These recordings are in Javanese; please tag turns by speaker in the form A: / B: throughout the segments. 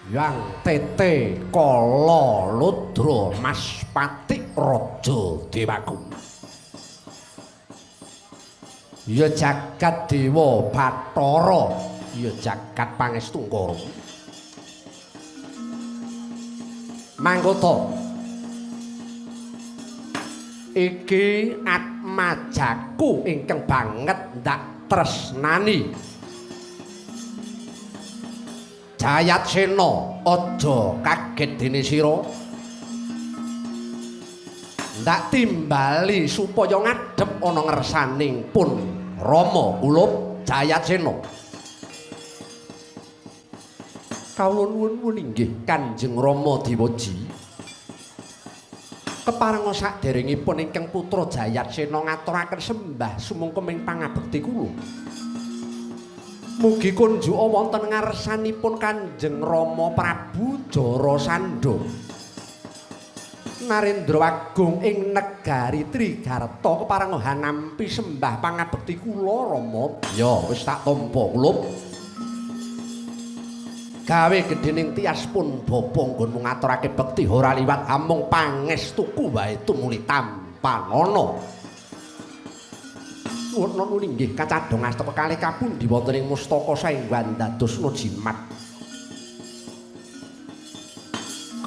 A: Yang Tete Kala Ludra Mas Patik Raja Dewaku. Ya jagat Dewa Bathara, ya jagat Pangestungkara. Mangkota. Iki atmajaku ingkang banget ndak tresnani. Jayatsena, aja kaget dene sira. Ndak timbali supaya ngadhep ana ngersaning pun Rama kula Jayatsena. Kawula nuwun inggih Kanjeng Rama Dewaji. Keparenga saderengipun ingkang putra Jayatsena ngaturaken sembah sumungkem ing pangabekti kula. Mugi kunjuka wonten ngarsanipun Kanjeng Rama Prabu Jarasandha. Narendra Agung ing negari Trigarta keparenga hanampi sembah pangabekti kula Rama. Ya wis tak tampa kula. Gawe gedhening tias pun bapa nggonmu ngaturake bekti ora liwat amung pangestuku wae tumuli tampanana. Nuwun inggih kacadhong astaka kalih kapundi wonten ing mustaka saengga dadosna jimat.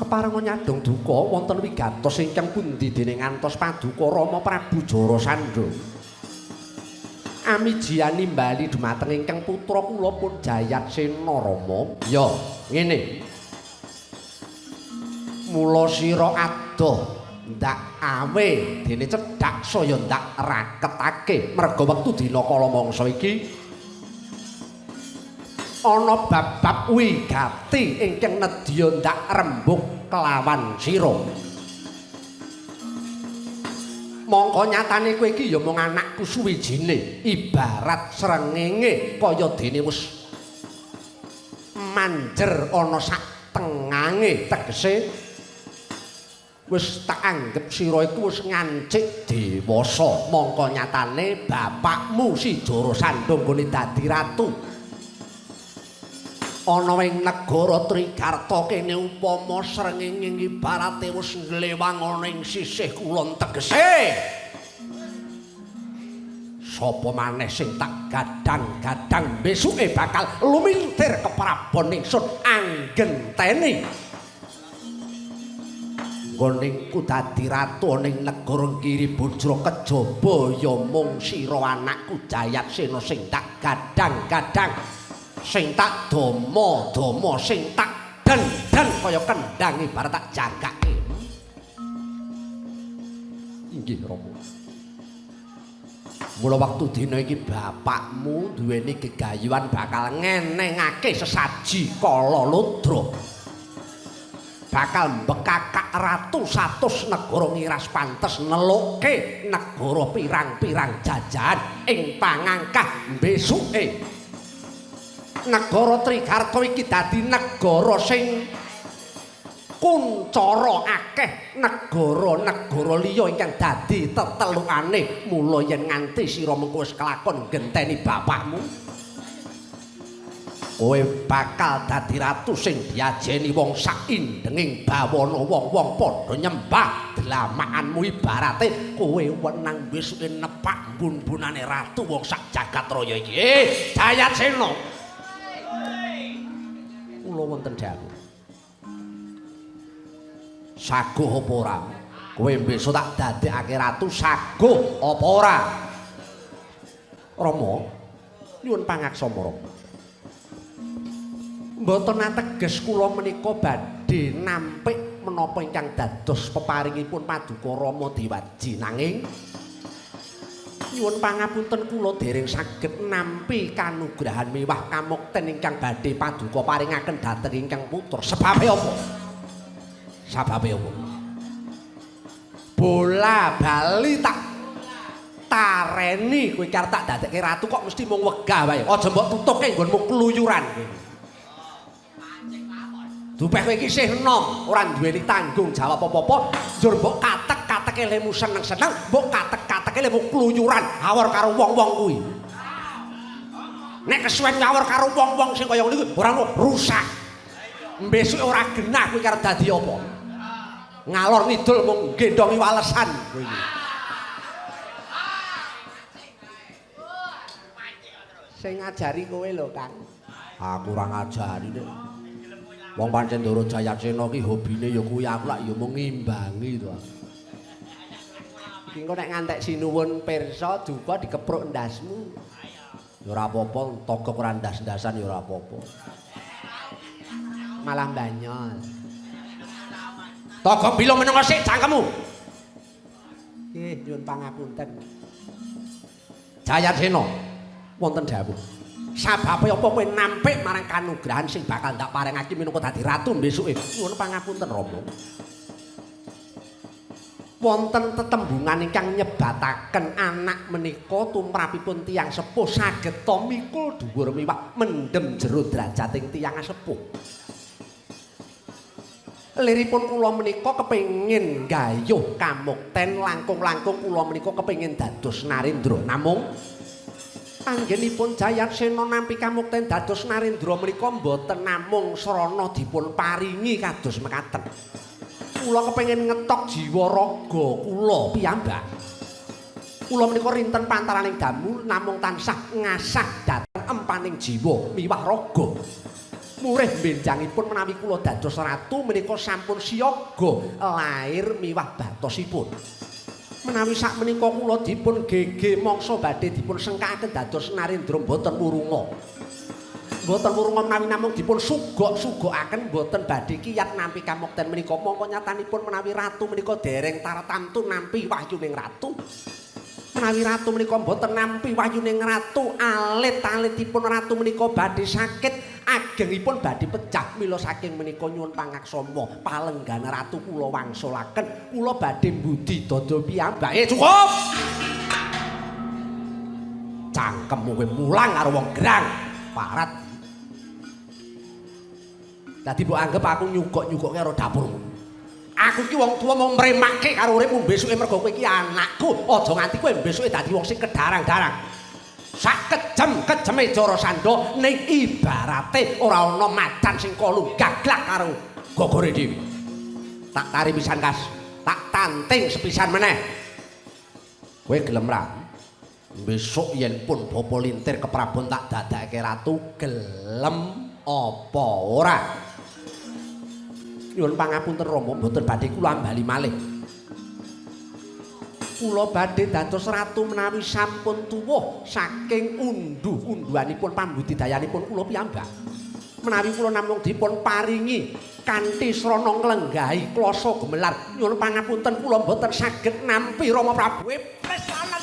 A: Keparenga nyadong duka wonten wigatos ingkang pundi dene ngantos paduka Rama Prabu Jarasandha. Amijian nimbali dumateng ingkang putra kula pun Jayatsena Rama. Ya, ngene. Mula sira adoh ndak awe dene cedhak saya ndak raketake merga wektu dina kala mangsa iki ana bab-bab wigati ingkang nedya ndak rembug kelawan sira. Mongko nyatane kowe iki ya mung anakku suwijine, ibarat srengenge kaya dene wis manjer ana sak tengange, tegese wis tak anggep sira iku wis ngancik dewasa. Mongko nyatane bapakmu si Jarasandha nggone dadi ratu ana ing negara Trigarta kene upama srengenge ibarate wis nglewang ana ing sisih kulon, tegese sapa maneh sing tak gadang-gadang besuke bakal lumintir keprabon ingsun anggenteni nggoningku dadi ratu ning negara Giribujra kejaba ya mung sira anakku Jayatsena sing tak gadang-gadang, sing tak dama-dama, sing tak den-den kaya kendang ibarat tak jagake. Inggih Rama. Mula wektu dina iki bapakmu duweni gegayuhan bakal ngenengake sesaji Kala Ludra. Bakal mbekakak ratu satus negara ngiras pantes nelukke negara pirang-pirang jajahan ing pangangkah besuke. Negara Trigarta iki dadi negara sing kuncara akeh negara-negara liya ingkang dadi tetelukane. Mula yen nganti sira mengko wis kelakon genteni bapakmu, kowe bakal dadi ratu sing diajeni wong sak indenging bawana, wong-wong padha nyembah dlamakanmu, ibarate kowe wenang besuke nepak bun-bunane ratu wong sak jagat raya iki. Jayatsena, kula wonten dawuh. Saguh apa ora? Kowe besok tak dadekake ratu, saguh apa ora? Rama, nyuwun pangaksama Rama. Mboten ateges kula menika badhe nampik menapa ingkang dados peparingipun paduka Rama Dewaji, nanging nyuwun pangapunten kula dereng saged nampi kanugrahan miwah kamukten ingkang badhe paduka paringaken dhateng ingkang putra. Sebabe apa? Sababe apa? Bola bali tak tareni kowe arep tak dadekke ratu kok mesti mung wegah wae. Aja mbok tutuke nggonmu kluyuran kowe. Dupeh kowe iki isih enom, ora duweni tanggung jawab apa-apa, njur mbok katek-kateke lemu seneng-seneng, mbok katek-kateke lemu kluyuran awor karo wong-wong kuwi. Nek kesuwen ngawur karo wong-wong sing kaya ngono iku ora rusak. Besok ora genah kowe karep dadi apa? Ngalor ngidul mung gendongi walesan kowe iki. Sing ngajari kowe lho, Kang. Aku ora ngajari nek. Wong pancen Ndara Jayatsena ki hobine ya kuwi, aku lak ya mung ngimbangi to. Iki engko nek ngantek sinuwun pirsa duka dikepruk ndasmu. Ya ora apa-apa, togok ora ndas-ndasan ya ora apa-apa. Malah banyol. Togok bilo menengo sik cangkemmu. Nggih, nyuwun pangapunten. Jayatsena, wonten dawuh. Sababe apa kowe nampik marang kanugrahan sing bakal ndak parengake minangka dadi ratu besuke? Nyuwun pangapunten, Rama. Wonten tetembungan ingkang nyebataken anak menika tumrapipun tiyang sepuh saged ta mikul dhuwur miwah mendhem jero drajating tiyang sepuh. Liripun kula menika kepengin gayuh kamukten, langkung-langkung kula menika kepengin dados narendra. Namung anggenipun Jayatsena nampi kamukten dados narendra menika mboten namung srana dipun paringi kados mekaten. Kula kepengin ngetok jiwa raga kula piyambak. Kula menika rinten pantaraning damu namung tansah ngasah dhateng empaning jiwa miwah raga. Murih benjangipun menawi kula dados ratu menika sampun siaga lair miwah batosipun. Menawi sak menika kula dipun gege mangsa badhe dipun sengkakaken dados narendra mboten wurunga. Mboten wurunga menawi namung dipun sugok-sugokaken mboten badhe kiyat nampi kamukten menika. Mongko nyatanipun menawi ratu menika dereng tartamtu nampi wahyuning ratu. Menawi ratu menika mboten nampi wahyuning ratu, alit-alitipun ratu menika badhe sakit, agengipun badhe pecah. Mila saking menika nyuwun pangaksama palenggan ratu kula wangsulaken, kula badhe mbudi dada piyambak. Cukup. Cangkemmu kowe mulang karo wong gerang, parat. Dadi mbok anggap aku nyugok-nyugokke karo dapurmu. Aku iki wong tuwa mau mremake karo uripmu besuke mergo kowe iki anakku. Aja nganti kowe besuke dadi wong sing kedarang-darang. Sak kejem-kejeme Jarasandha ning ibarate ora ana macan sing kolu gaglak karo gogore dhewe. Tak tari pisan kas, tak tanting sepisan meneh. Kowe gelem ra? Besok yen pun bapa lintir keprabon tak dadake ratu, gelem apa ora? Nyuwun pangapunten Rama, mboten badhe kula ambali malih. Kula badhe dados ratu menawi sampun tuwuh saking unduh-unduhanipun pambudidayanipun kula piyambak. Menawi kula namung dipun paringi kanthi srana nglenggahi klasa gemelar, nyuwun pangapunten kula mboten saged nampi Rama Prabu. Iblis lanat.